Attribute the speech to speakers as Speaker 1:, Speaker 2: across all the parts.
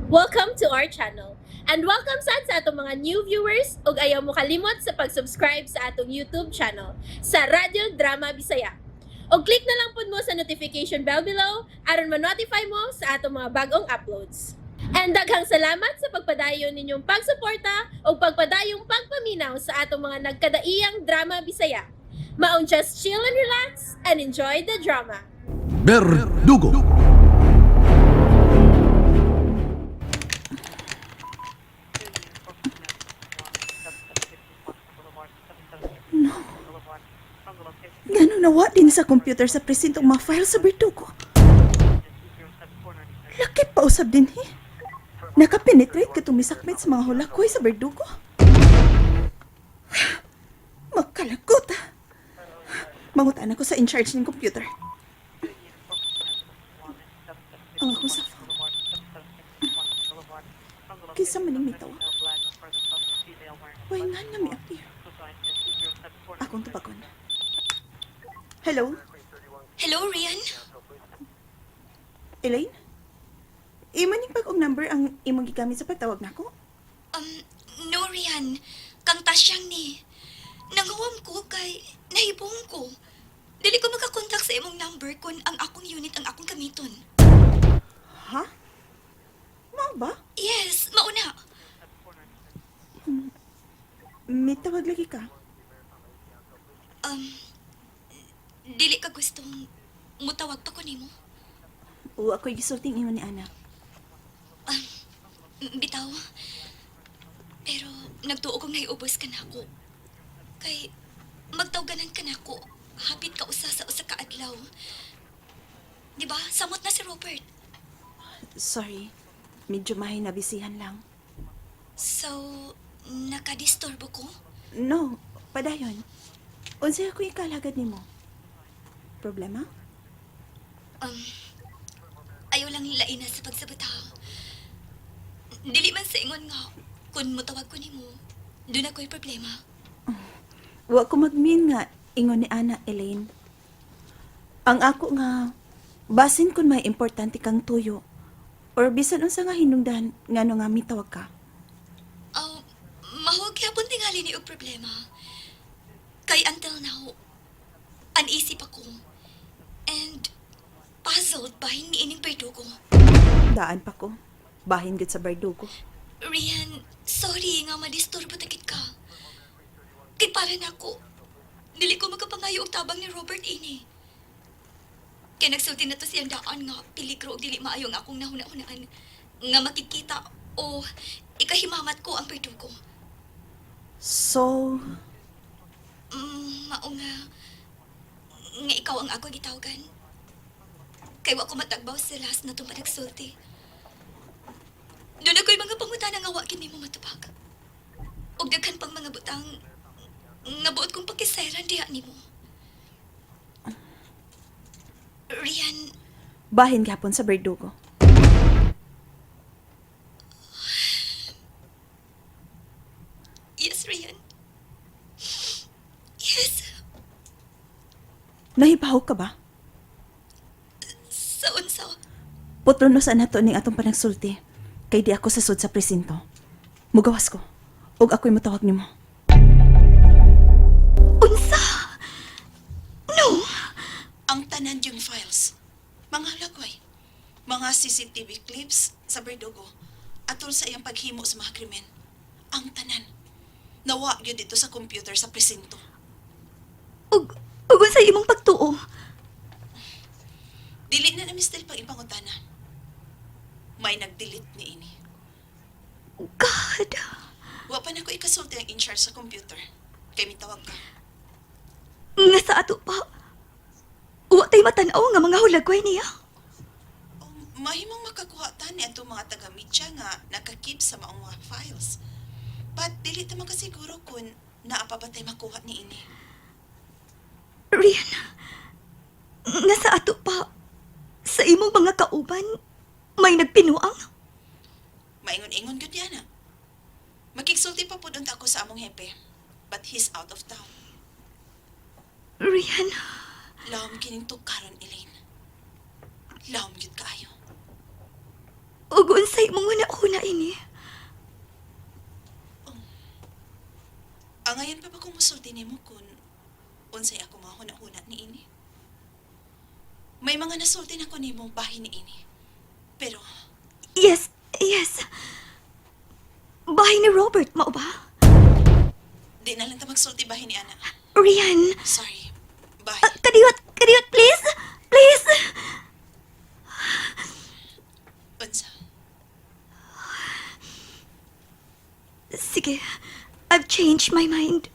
Speaker 1: Welcome to our channel. And welcome sad sa atong mga new viewers ug ayaw mo kalimot sa pag-subscribe sa atong YouTube channel sa Radyo Drama Bisaya. Og click na lang pud mo sa notification bell below aron ma-notify mo sa atong mga bagong uploads. And daghang salamat sa pagpadayon ninyong pagsuporta ug pagpadayong pagpaminaw sa atong mga nagkadaiyang drama Bisaya. Maong just chill and relax and enjoy the drama.
Speaker 2: Berdugo.
Speaker 3: Ganong nawa din sa computer sa presentong mga file sa Bertugo. Laki pa usab din he. Nakapenetrate ka tumisakmit sa mga hulakoy sa Berdugo. Magkalagot ah. Mangutan ako sa in-charge ng computer. Ang akong sa phone. Kinsa maning mitawag. Way nga na mi appear. Akong tubagon. Hello?
Speaker 4: Hello, Rian.
Speaker 3: Elaine? Imo ning bag-ong number ang imong gigamit sa pagtawag nako?
Speaker 4: No, Rian. Kang tasyang ni. Nanguwam ko kay nahibong ko. Dili ko makakontak sa imong number kung ang akong unit ang akong gamiton.
Speaker 3: Ha? Mao ba?
Speaker 4: Yes, mauna.
Speaker 3: May tawag lagi ka.
Speaker 4: Dili ka gustong mutawag pa ko nimo.
Speaker 3: Oo, ako'y gisulting imo ni anak.
Speaker 4: Bitaw. Pero nagtuo kong naiubos ka nako. Kay magtawganan ka nako. Hapit ka usa sa usa ka adlaw. Di ba? Samot na si Robert.
Speaker 3: Sorry. Medyo mahinabisihan lang.
Speaker 4: So, nakadisturbo ko?
Speaker 3: No, padayon. Unsay ako ikalagad nimo? Problema?
Speaker 4: Ayaw lang laina sa pagsabot ha. Dili man sa ingon nga, kung mutawag ko nimo, doon ako'y problema.
Speaker 3: Wa ko magmin nga ingon ni Ana Elaine. Ang ako nga basin kun may importante kang tuyo or bisan unsa nga hinungdan ngano nga mitawag ka.
Speaker 4: Oh, mahog yapon tingali ni og problema. Kay until now, uneasy pa ko. And puzzled bahin ni ining perdugo.
Speaker 3: Daan pa ko. Bahin gid sa bardugo.
Speaker 4: Rian, sorry nga madisturbo takit ka. Kay para nako, dili ko makapangayo og tabang ni Robert ini. Kay nagsulti na to siyang daan nga peligro og dili maayo ang akong nahuna-hunaan nga makikita o ikahimamat ko ang perdugo.
Speaker 3: So,
Speaker 4: Mao nga nga ikaw ang ako gitawagan. Kay wa ko matagbaw sa last na itong panagsulti. Doon ako'y mga pangutana nga wa gid nimo matubag. Og daghan pang mga butang nga buot kong pakisayran diha nimo. Rian,
Speaker 3: bahin gapon sa berdugo.
Speaker 4: Yes, Rian. Yes,
Speaker 3: Nahibaw ka ba?
Speaker 4: Sa unsa?
Speaker 3: Putlo no sa nato ning atong panagsulti. Kay di ako sasud sa presinto. Mugawas ko. Ug ako'y motawag nimo.
Speaker 4: Unsa? No.
Speaker 5: Ang tanan yung files. Mga lagway. Mga CCTV clips sa Berdugo. Atol sa iyang paghimo sa mga krimen. Ang tanan. Nawa yun dito sa computer sa presinto.
Speaker 4: Ug unsa imong pagtuo?
Speaker 5: Dili na na mistel pag ipangutana. May nag-delete ni ini.
Speaker 4: God.
Speaker 5: Wa pa na ko ikasulti ang in-charge sa computer. Kay mitawag ka.
Speaker 4: Nga sa ato pa. Wa tay matan-aw nga mga hulagway niya.
Speaker 5: O, mahimong makakuha ta ni atong mga taga-media nga nakakip sa maong mga files. But dili ta makasiguro kung naa pa ba tay makuha ni ini.
Speaker 4: Rian, nga sa ato pa. Sa imong mga kauban, may nagpinuang.
Speaker 5: Maingon-ingon gyud yana. Makigsulti pa pud unta ako sa among hepe. But he's out of town.
Speaker 4: Rian,
Speaker 5: Lawom kining tukaron, Elaine. Lawom gyud kaayo.
Speaker 4: ug unsay imong una. na ini?
Speaker 5: Angayan pa ba kung musulti nimo kung unsay ako mahuna-huna ni ini? May mga nasulti na ko nimo bahin ni ini. Pero
Speaker 4: Yes, yes. Bahay ni Robert, mao ba?
Speaker 5: di na lang ta magsulti bahin ni ana.
Speaker 4: Rian,
Speaker 5: Sorry. Bye.
Speaker 4: kadiyot, kadiyot, please. Please.
Speaker 5: Unsa?
Speaker 4: Sige, I've changed my mind.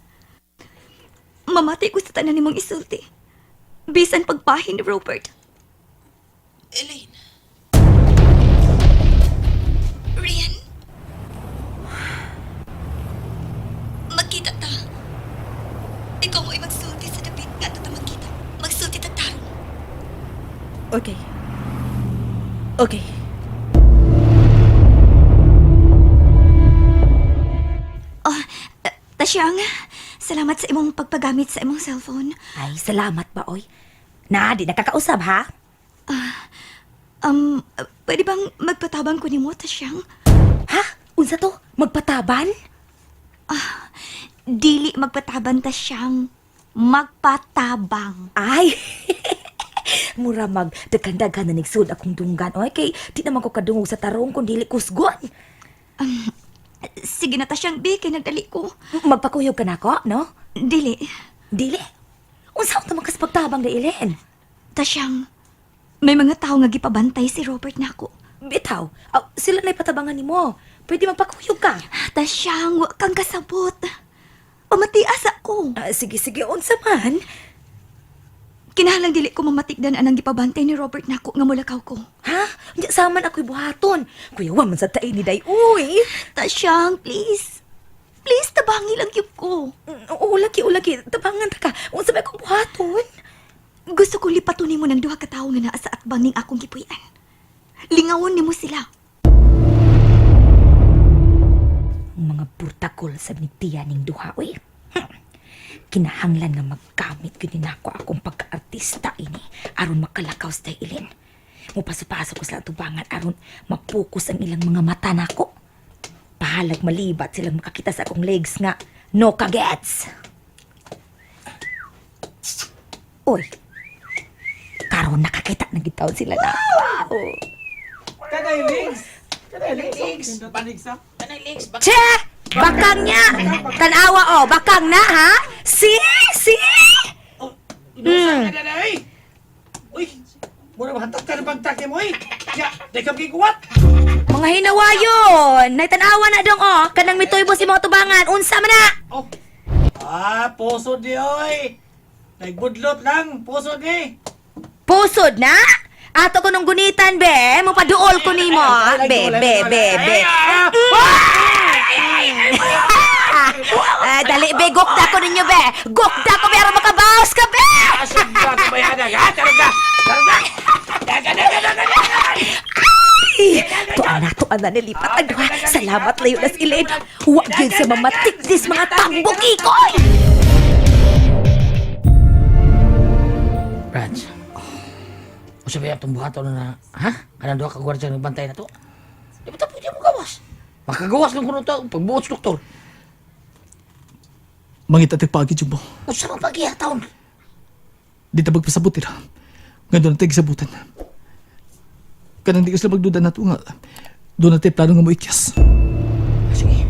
Speaker 4: Mamatay ko sa tanan nimong isulti. Bisan pagbahin ni Robert.
Speaker 5: Elaine.
Speaker 4: Rian? Magkita ta. Ikaw mo'y magsulti sa dapit nga ta magkita. Magsulti ta tarong.
Speaker 3: Okay. Okay.
Speaker 4: Oh, Tasyang, salamat sa imong pagpagamit sa imong cellphone.
Speaker 6: Ay, salamat ba, oy? Na, di nakakausap, ha?
Speaker 4: Pwede bang magpatabang ko nimo, Tasyang?
Speaker 6: Ha? Unsa to? Magpataban?
Speaker 4: Dili magpataban, Tasyang. Magpatabang.
Speaker 6: Ay! Mura mag daghan-daghan na nigsud akong dunggan. Oy, kay di naman ko kadungog sa tarong kung dili kusgon.
Speaker 4: Sige na, Tasyang, B, kay nagdali ko.
Speaker 6: Magpakuyog ka nako, no?
Speaker 4: Dili.
Speaker 6: Dili. Unsa unta man kas pagtabang na Elen?
Speaker 4: Tasyang, may mga tao nga gipabantay si Robert nako.
Speaker 6: Bitaw, aw, sila na'y patabangan nimo. Pwede magpakuyog ka.
Speaker 4: Tasyang, wa kang kasabot. Pamatias ako.
Speaker 6: Ah, sige, sige, unsa man?
Speaker 4: Kinahanglang dili ko mamatikdan anang gipabantay ni Robert nako nga mulakaw ko.
Speaker 6: Ha? Unya saman ako'y buhaton. Kuya, wa man sa tae ni Day. Uy!
Speaker 4: Tasyang, please. Please, tabangi lang gyud ko.
Speaker 6: Oo, lagi, ulagi. Tabangan ta ka. Unsa ba akong buhaton?
Speaker 4: Gusto kong lipatunin mo ng duha ka tawo nga naa sa atbang ning akong gipuy-an. Lingawon nimo sila.
Speaker 6: Ang mga burtakol sa nigtiya ning duha, uy. Kinahanglan nga maggamit gyud ni nako akong pagkaartista ini aron makalakaw sa ilin. Mupaso-paso ko sila tubangan aron mapokus ang ilang mga mata nako. Bahalag malibat silang makakita sa akong legs nga no kagets. Uy. Karon nakakita na gid taon sila na. Wow.
Speaker 7: Kanay links! Kanay links! Panig sa?
Speaker 6: Che! Bakang niya! Tanawa oh, bakang na ha? Si! Si!
Speaker 7: Oh, inusa ka na na eh! Uy! Mura mahantak ka na pagtake mo eh! Ya, di ka giguwat!
Speaker 6: Mga hinawayon! Nay tanawa na dong oh! Kanang mituybos si mga tubangan! Unsa man na!
Speaker 7: Oh! Ah, puso di oy! Nagbudlot lang, puso di!
Speaker 6: Pusod na? Ato ko nung gunitan be! Mupaduol ko nimo! Be, be, be, be! Ah, dali be, gukda ko ninyo be! Gukda ko be, aron makabawas ka be!
Speaker 7: Asog ka ka bayada ha? Tarong ka! Tarong ka! Daga, daga, daga, daga!
Speaker 6: Ay, tuan na, tuan na nilipat ang duha. Salamat layo nas ilin. Huwag yun sa mamatikdis mga tambok ikoy!
Speaker 7: Brad, usa ba itong buhaton na, ha? Kanang duha ka gwardiya nagbantay na to? Di ba tapo mo gawas? Makagawas lang kuno to pagbuot sa doktor.
Speaker 2: Mangita tagpagi, Jumbo.
Speaker 7: Usa man pagihataon.
Speaker 2: Di ta magpasabot tira. Nga doon natin gisabutan. Kanang di ka sila magduda na to nga. Doon natin plano nga mo ikyas.
Speaker 7: Ah, sige.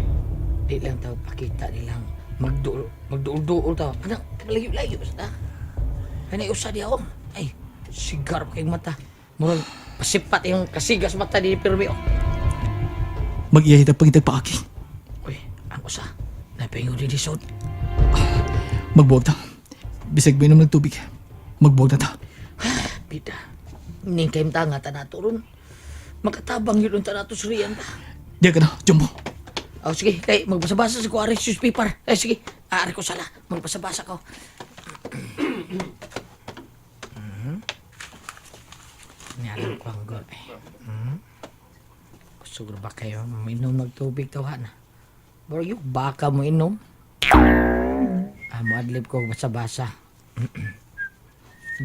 Speaker 7: Di lang tao pakita nilang magduol magduol-duol tao. Kanang layo-layo sa ta. Kanay usa di ako. Ay, sigar pa kayong mata. Murag pasipat yung kasigas mata di pirmi oh.
Speaker 2: Mag-iyahi ta pangitag paagi.
Speaker 7: Uy, ang usa. Napaingon di lisod.
Speaker 2: Magbuwag ta. Bisag mainom ng tubig. Magbuwag na ta.
Speaker 7: Bida. Ning kayong tanga ta nato ron. Makatabang yun unta nato sa riyan ta.
Speaker 2: Diya ka na, Jumbo.
Speaker 7: Oh, sige, kay magbasa-basa sa ko ari paper. Eh sige, aari ko sala. Magbasa-basa ko. Nialam ko ang gol. Eh. Mhm. Gusto ba kayo mainom magtubig tawhan? Bro, yung baka mo inom. Ah, moadlib ko basa-basa.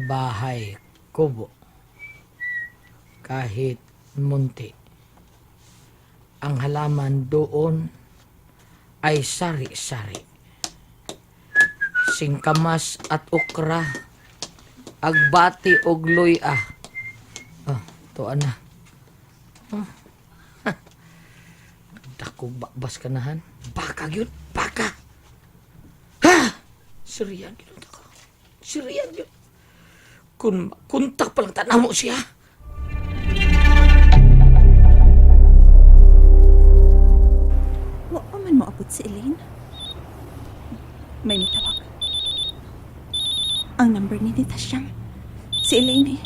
Speaker 7: Bahay, kubo. Kahit munti. Ang halaman doon ay sari-sari. Singkamas at okra, agbati og luya. Ah, tuan na. Ah. Dako bakbas kanahan. Baka gyud, baka. Ha! Siriyan gyud ta ka. Siriyan gyud. Kun kuntak pa lang tanaw mo siya.
Speaker 3: Wa pa man moabot si Elaine. May mitawag. Ang number ni Nita siyang. Si Elaine eh.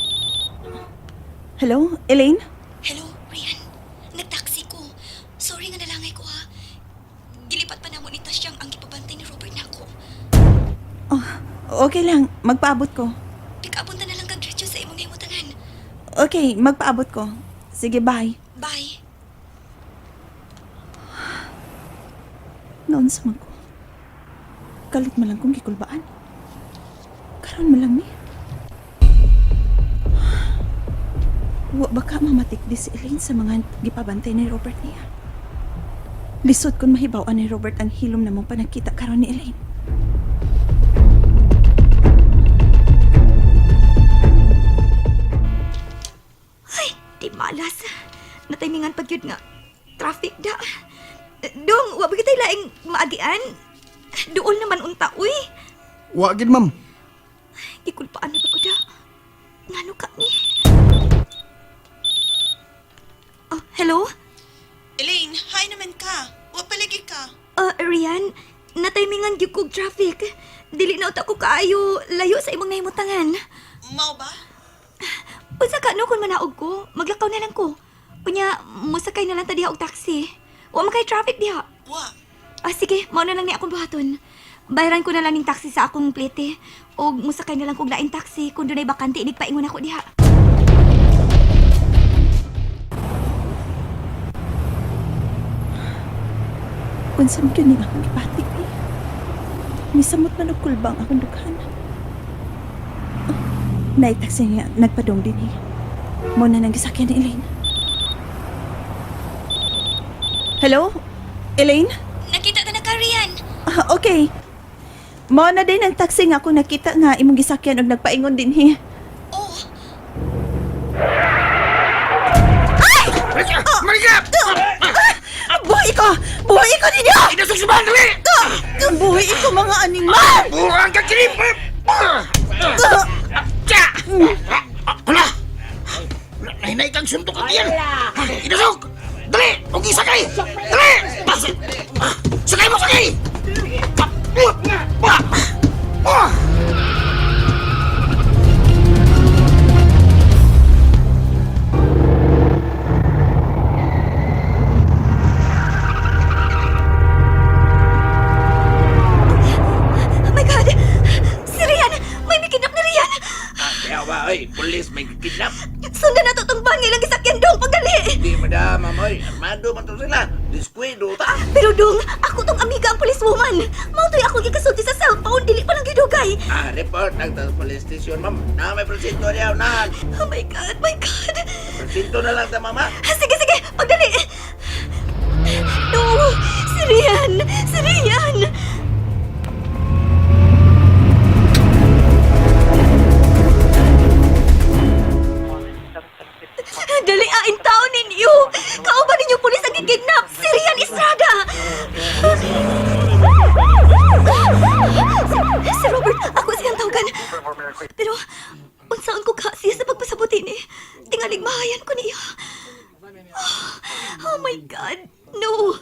Speaker 3: Hello, Elaine?
Speaker 4: Hello, Rian. Nagtaxi ko. Sorry nga nalangay ko ha. Gilipat pa namo ni Tasyang ang gipabantay ni Robert nako.
Speaker 3: Oh, okay lang. Magpaabot ko.
Speaker 4: Pikapunta na lang kag diretso sa imong nahimutangan.
Speaker 3: Okay, magpaabot ko. Sige, bye.
Speaker 4: Bye.
Speaker 3: Noon sa man ko. Kalit man lang kong gikulbaan. Karon man lang ni. Wa baka mamatikdi si Elaine sa mga gipabantay ni Robert niya. Lisod kung mahibaw-an ni Robert ang hilom na mong panagkita karon ni Elaine.
Speaker 4: Ay, di malas. Nataymingan pag yun nga. Traffic da. Dong, wa ba kita'y laing maagian? Duol naman unta, uy.
Speaker 8: Wa gid ma'am.
Speaker 4: Gikulpaan na ba ko da? Ngano ka ni? Oh, hello?
Speaker 5: Elaine, hi naman ka. Wa palagi ka.
Speaker 4: Rian, nataymingan gyud kog traffic. Dili na uta ko kaayo layo sa imong nahimutangan.
Speaker 5: Mao ba?
Speaker 4: Unsa ka no kung manaog ko, maglakaw na lang ko. Unya, mosakay na lang ta diha og taxi. Wa man kay traffic diha.
Speaker 5: Wa.
Speaker 4: Ah, sige, mao na lang ni akong buhaton. Bayaran ko na lang ning taxi sa akong plete. Og mosakay na lang kog laing taxi kung dunay bakante inig paingon ako diha.
Speaker 3: Unsa man gyud ning akong gipati eh. Misamot man og kulba ang akong dughan. Oh, naitaksi niya, nagpadong din eh. Mo na nang gisakyan ni Elaine. Hello? Elaine?
Speaker 4: Nakita ka na ka, Rian.
Speaker 3: Ah, okay. Mo na din ang taxi nga ako nakita nga imong gisakyan og nagpaingon din he.
Speaker 4: Oh,
Speaker 7: Marika!
Speaker 3: Buhi ko! Buhi ko ninyo!
Speaker 7: Inasok si Bandre!
Speaker 3: Buhi ko mga animal!
Speaker 7: Buang ka kinip! Tsa! Hala! Nahinay kang suntok ang iyan! Inasok! Dali! Huwag isakay! Dali! Sakay mo, sakay!
Speaker 4: Oh my God! Si Rian! May mikinap na Rian!
Speaker 9: Kaya ba, oy, pulis may kidnap.
Speaker 4: Sundan na to tong van nga ilang gisakyan dong pagdali!
Speaker 9: Di madama, oy. Armado man to sila. Diskwendo ta.
Speaker 4: Pero dong, ako tong amiga ang policewoman. Mao to'y ako gikasulti sa cellphone, dili pa lang gidugay.
Speaker 9: Ah, report ang ta sa police station, ma'am. Na may presinto niya, na.
Speaker 4: Oh my God, my God!
Speaker 9: Presinto na lang ta, mama.
Speaker 4: Sige, sige, pagdali! No! Si Rian! Si Rian! Dali ain tao ninyo! Kauban ninyo pulis ang gikidnap! Si Rian Estrada! Si Robert, ako siyang tawagan. Pero, unsaon ko ka siya sa pagpasabot ini? Tingalig mahayan ko niya. Oh my God! No!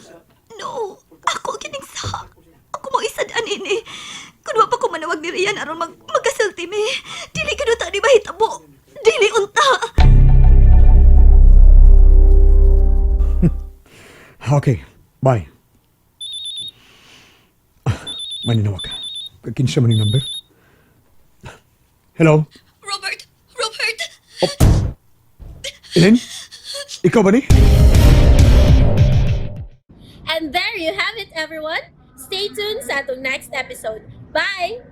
Speaker 4: No! Ako kining sa... Ako mo isadaan ini. Kun wa pa ko manawag ni Rian aron mag magkasulti mi. Dili ka ta di mahitabo. Dili unta.
Speaker 8: Okay, bye. Ah, Maninawag ka. Kinsa man yung number? Hello?
Speaker 4: Robert! Robert!
Speaker 8: Elaine? Ikaw ba ni?
Speaker 1: And there you have it, everyone. Stay tuned sa atong next episode. Bye!